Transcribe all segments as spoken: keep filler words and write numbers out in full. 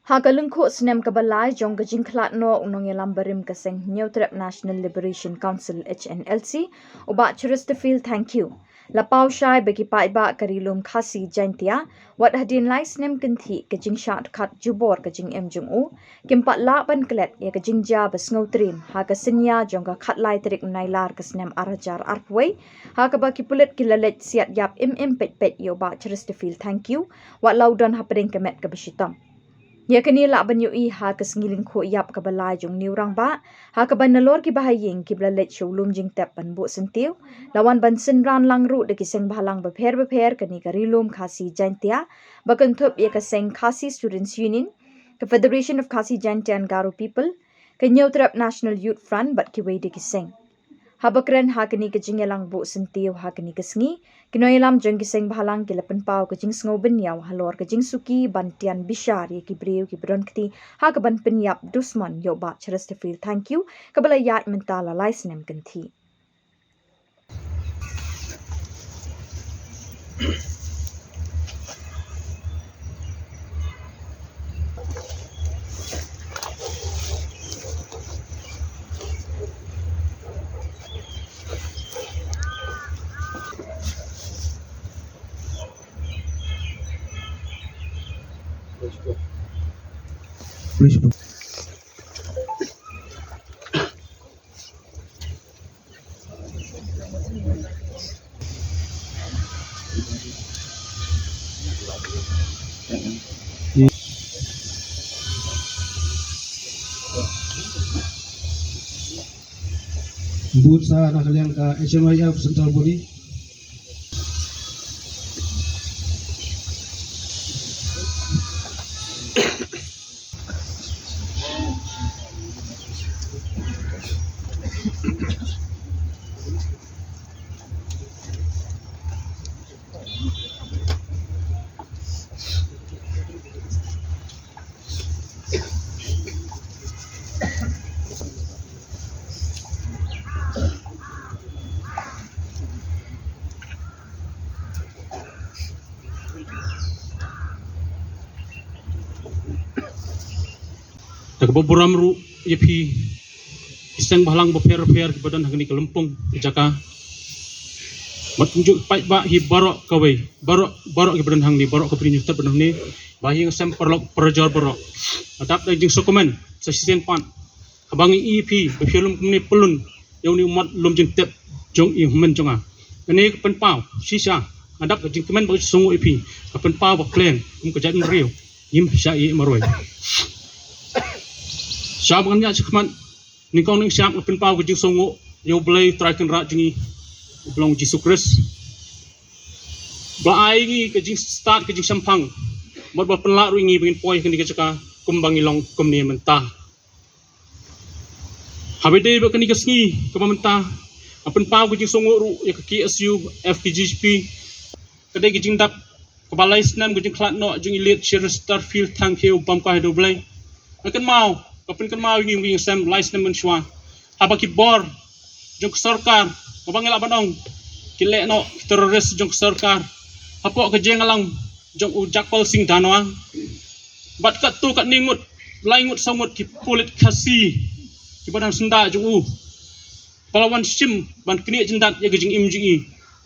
Ha ka lyngkhuh snem kaba lai jong ka jingkhlad noh u nongïalam barim ka seng Hynñiewtrep National Liberation Council, H N L C, u Bah Chesterfield Thangkhiew, la paw shai ba ki paidbah ka Ri Lum Khasi Jaintia, wat hadien lai snem kynthih ka jingshah dkhot jubor ka jingim jong u, kim pat lah ban klet ïa ka jingjia ba sngewtriem ha ka synñia jong ka khatlai tarik Nailar ka snem ar hajar arphew wei, ha kaba ki pulit ki la leit siat ïap im im peit peit ïa u Bah Chesterfield Thangkhiew, wat la u don hapdeng ka met kaba shitom. Ïa kane lah ban ïohi ha ka sngi lyngkhuh ïap kaba lai jong une u rangbah, ha kaba nalor ki bahaïing kiba la leit sha u lum jingtep ban buh syntiew, la wan ban synran lang ruh da ki seng bhalang bapher bapher kane ka Ri Lum Khasi Jaintia, ba kynthup ïa ka seng Khasi Students Union, ka Federation of Khasi Jaintia and Garo People, ka Hynñiewtrep National Youth Front bad kiwei de ki seng. Haba kren ha kane ka jingïalang buh syntiew ha kane ka sngi, ki nongïalam jong ki seng bhalang ki la pynpaw ka jingsngew bynñiaw halor ka jingsuki ban tian bishar ïa ki briew kiba don kti ha kaban pynïap dusmon ïa u Bah Chesterfield Thangkhiew, kaba la ïaid mynta la lai snem kynthih. Bud sa na ka liang ka H M I F Central Body. Da kaba burom ruh ïa phi ki seng bhalang bapher bapher kiba don ha kane ka lympung ka jaka. Bad kumjuh paidbah hi baroh kawei, baroh, baroh kiba don hangne, baroh ka Bri Hynñiewtrep ba don hangne, bahaïing sem paralok parajor baroh. Nga dap da jingsngewkmen sa shisien pat, haba ngi ïohi ïa phi ba phi ïalum kumne pyllun ïa une u mat lum jingtep jong i hynmen jong nga. Kane ka pynpaw shisha, nga dap ka jingkmen bad ka jingsngewnguh ïa phi, ka pynpaw ba khlem kum ka jaitbynriew ngim shah ïeh marwei. Sha ba ngan ïaid shakhmat, nyngkong nyngshap nga pynpaw ka jingsngewnguh ïa U Blei Trai Kynrad jong ngi, U Blei Jisu Khrist, ba la ai ngi ka jingstad, ka jingshemphang, bad ba la pynlah ruh ïa ngi ba ngin poi ha kane ka jaka kumba ngi long kumne mynta. Haba ïadei bad kane ka sngi kaba mynta, nga pynpaw ka jingsngewnguh ruh ïa ka K S U F K J P, ka dei ka jingdap kaba lai snem ka jingkhlad noh jong i Late Chesterfield Thangkhiew bam kwah da U Blei. Nga kynmaw, nga pynkynmaw ïa ngi, ngi sem lai snem mynshuwa, haba ki bor jong ka sorkar, haba ngi lah ban ong ki leh noh ki terrorist jong ka sorkar hapoh ka jingïalang jong u Jagpal Singh Dhanoa. Bad katto katne ngut, lai ngut saw ngut ki pulit Khasi kiba dang syndah jong u, ba la wan shim ban knieh jyndat ïa ka jingim jong i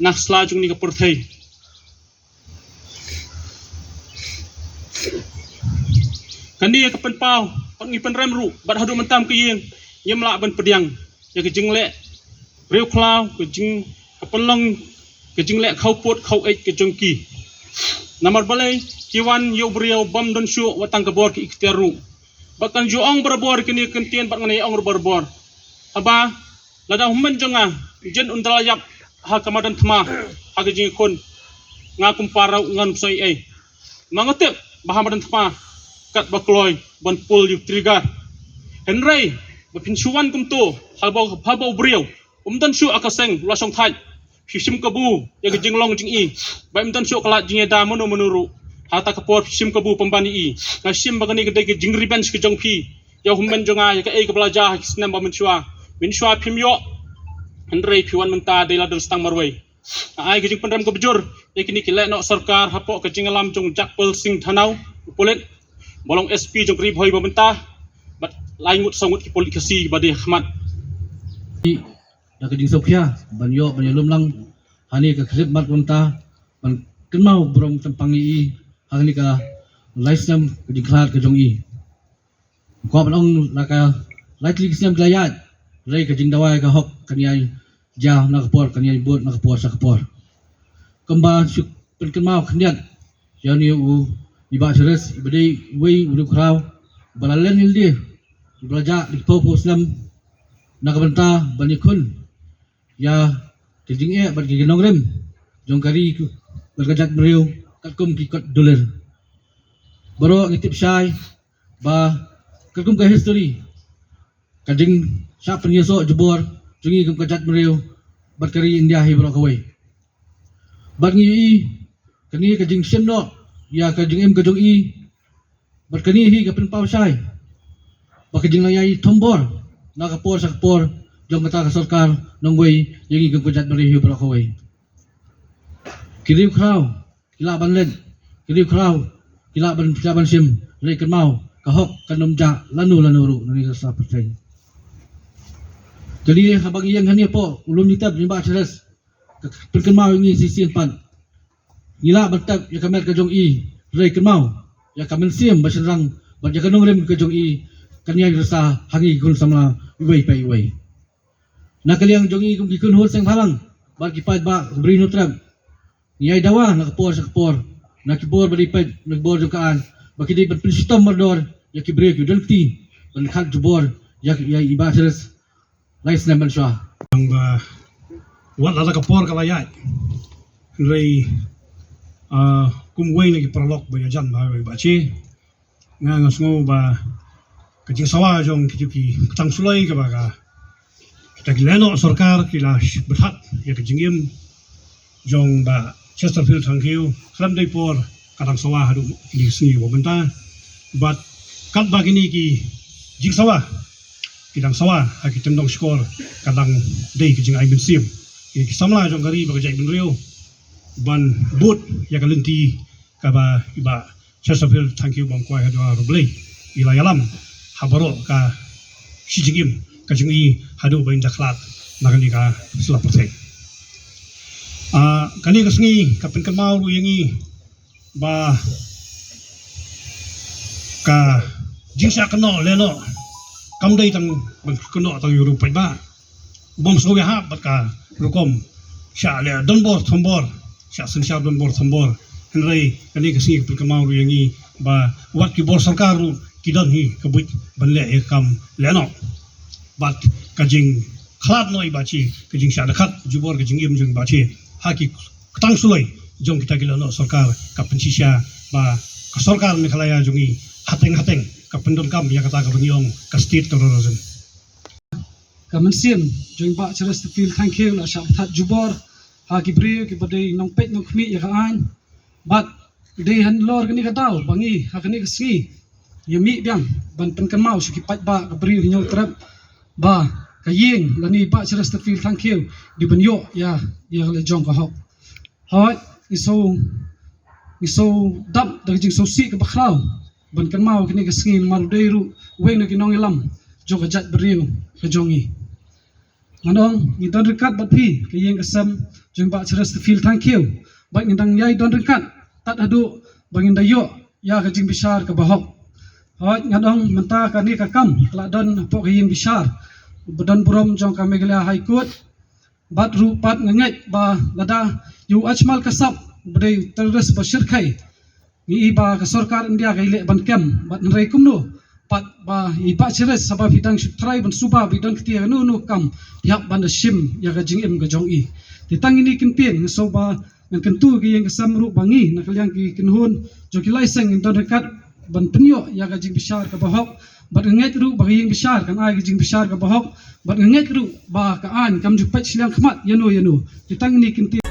na ka sla jong kane ka pyrthei. Kane ka pynpaw, pat ngi pynrem ruh, bad haduh mynta ka ïing ngim lah ban pdiang ïa ka jingleh riewkhlaw, ka jing, ka pynlong ka jingleh khawpud khaweit ka jong ki. Namar balei? Ki wan ïa u briew bym don shuh wat tang ka bor ki iktiar ruh. Bad kan ju ong barabor kine ki ktien, bad ngan ïa ong ruh barabor. Haba lada u hynmen jong nga, jin un da la ïap ha ka madan thma ha ka jingïakhun, nga kum para ngan pynshoi ei. Ma nga tip ba ha madan thma katba kloi ban pull ïa u trigger. Hynrei ba phin shu wan kumto, haba, haba u briew um don shuh ha ka seng, u la shongthait, phi shim kabu ïa ka jinglong jong i. Ba im don shuh ka lad jingïada mano mano ruh, ha kata ka por phi shim kabu pynban ïa i. Nga shim ba kane ka dei ka jingrevenge ka jong phi ïa u hynmen jong nga, ïa kaei kaba la jia ha ki snem ba mynshuwa. Mynshuwa phim ïoh, hynrei phi wan mynta dei lada don sa tang marwei. Nga ai ka jingpynrem kaba jur ïa kine ki lehnoh sorkar hapoh ka jingïalam jong u Jagpal Singh Dhanoa, u pulit. ba long S P jong ka Ri Bhoi ba mynta, bad lai ngut saw ngut ki pulit Khasi ba dei ha khmat. Da ka jingsngewkhia ban ïoh ban ïalum lang ha kane ka khlieh mat mynta, ban kynmaw burom tympang ïa i ha kane ka lai snem ka jingkhlad ka jong i. Kwah ban ong la ka lai tylli ki snem ki la ïaid, hynrei ka jingdawa ïa ka hok kan ïai jia na ka por, kan ïai bud na ka por sha ka por. Kumba shu pynkynmaw khyndiat ïa une u, i Bah Charles, i ba dei uwei u riewkhraw ba la len lade, ba la jah da ki phew phew snem na ka bynta ban ïakhun ïa ka jingeh bad ka nongrim jong ka ri bad ka jaitbynriew katkum ki kot dulir. Baroh ngi tip shai ba katkum ka history, ka jingshah pynïasoh jubor jong ngi kum ka jaitbynriew bad ka ri India hi baroh kawei. Bad ngi ïohi kane ka jingshim noh ïa ka jingim ka jong i, bad kane hi ka pynpaw shai ba ka jinglong ïai thombor na ka por sha ka por jong kata ka sorkar nongwei ïa ngi kum ka jaitbynriew hi baroh kawei. Ki riewkhraw ki lah ban leit, ki riewkhraw ki lah ban, ki lah ban shim, hynrei kynmaw, ka hok kan ym jah lano lano ruh na kane ka sla pyrthei. Kane haba ngi ïeng hangne hapoh u lum jingtep jong i Bah Charles, ka pynkynmaw ïa ngi shisien pat. Ngi lah ban tep ïa ka met ka jong i, hynrei kynmaw, ïa ka mynsiem ba shynrang bad ïa ka nongrim ka jong i kan ïai risa ha ngi ki khun samla iwei pa iwei. Na ka liang jong i kum ki khun hur seng bhalang bad ki paidbah ka Bri Hynñiewtrep, ngi ïai dawa na ka por sha ka por, na ki bor ba dei peit, na ki bor jong ka aiñ, ba ki dei ban pynshitom mardor ïa ki briew ki don kti ban khat jubor ïa, ïa i Bah Charles lai snem mynshuwa. Tang ba wat la ka por ka la ïaid, hynrei, ah, kum uwei na ki paralok ba ïajan bha ïa i Bah Che, nga, nga sngew ba ka jingsawa jong ki, ki ktang suloi kaba ka, kita ki lehnoh sorkar ki la bthat ïa ka jingim jong Bah Chesterfield Thangkhiew khlem dei por ka dang sawa haduh kine ki sngi ba mynta. Bad katba kine ki jingsawa ki dang sawa ha ki tyndong shkor, ka dang dei ka jingai mynsiem ïa ki samla jong ka ri bad ka jaitbynriew ban bud ïa ka lynti kaba i Bah Chesterfield Thangkhiew bym kwai haduh ruh Blei i la ïalam ha baroh ka shi jingim ka jong i haduh ba in da khlad na kane ka sla pyrthei. Ah, kane ka sngi ka pynkynmaw ruh ïa ngi ba ka jingshah kynnoh lehnoh kam dei tang ban kynnoh tang ïa u riewpaidbah, bym sngewbha bad ka rukom shah leh donbor thombor, shah synshar donbor thombor. Hynrei kane ka sngi ka pynkynmaw ruh ïa ngi ba wat ki bor sorkar ruh ki don hi ka buit ban leh ïa ka kam lehnoh. Bad ka jingkhlad noh i Bah Che, ka jingshah da khat jubor ka jingim jong i Bah Che ha ki ktang suloi jong kita ki lehnoh sorkar ka pynshisha ba ka sorkar Meghalaya jong i hateng hateng ka pyndonkam ïa kata kaba ngi ong ka state terrorism. Ka mynsiem jong i Bah Chesterfield Thangkhiew la shah bthat jubor ha ki briew kiba dei nongpeit nongkhmih ïa ka aiñ. Bad dei halor kane ka daw ba ngi ha kane ka sngi ïa mih biang ban pynkynmaw sha ki paidbah ka Bri Hynñiewtrep ba ka ïing lane i Bah Chesterfield Thangkhiew dei ban ïoh ïa, ïa ka leh jong ka hok. Hooid, ngi shu, ngi shu dap da ka jingsngewsih kaba khraw ban kynmaw kane ka sngi namar u dei ruh uwei na ki nongïalam jong ka jaitbynriew ka jong ngi. Ngan ong ngi don ryngkat bad phi ka ïing ka sem jong i Bah Chesterfield Thangkhiew, bad ngi dang ïai don ryngkat tad haduh ba ngin da ïoh ïa ka jingbishar kaba hok. Hooid, ngan ong mynta kane ka kam ka la don hapoh ka ïing bishar ba don burom jong ka Meghalaya High Court. Bad ruh pat nga ngeit ba lada ïa u Ajmal Kasab ba dei terrorist ba shyrkhei, ngi i ba ka sorkar India ka ïaleh ban kem, bad hynrei kumno pat ba i Bah Chesterfield, haba phi dang shu trai ban suba ba i don kti ha kano kano ka kam, phi hap ban da shim ïa ka jingim ka jong i. Te tang ine i kyntien nga sngew ba ngan kyntu ïa ka ïing ka sem ruh ba ngi na ka liang ki kynhun jong ki lai seng ngin don ryngkat ban pynïoh ïa ka jingbishar kaba hok. Bad nga ngeit ruh ba ka ïing bishar kan ai ka jingbishar kaba hok. Bad nga ngeit ruh ba ka aiñ kam ju peit shiliang khmat ïano ïano. Te tang ine i kyntien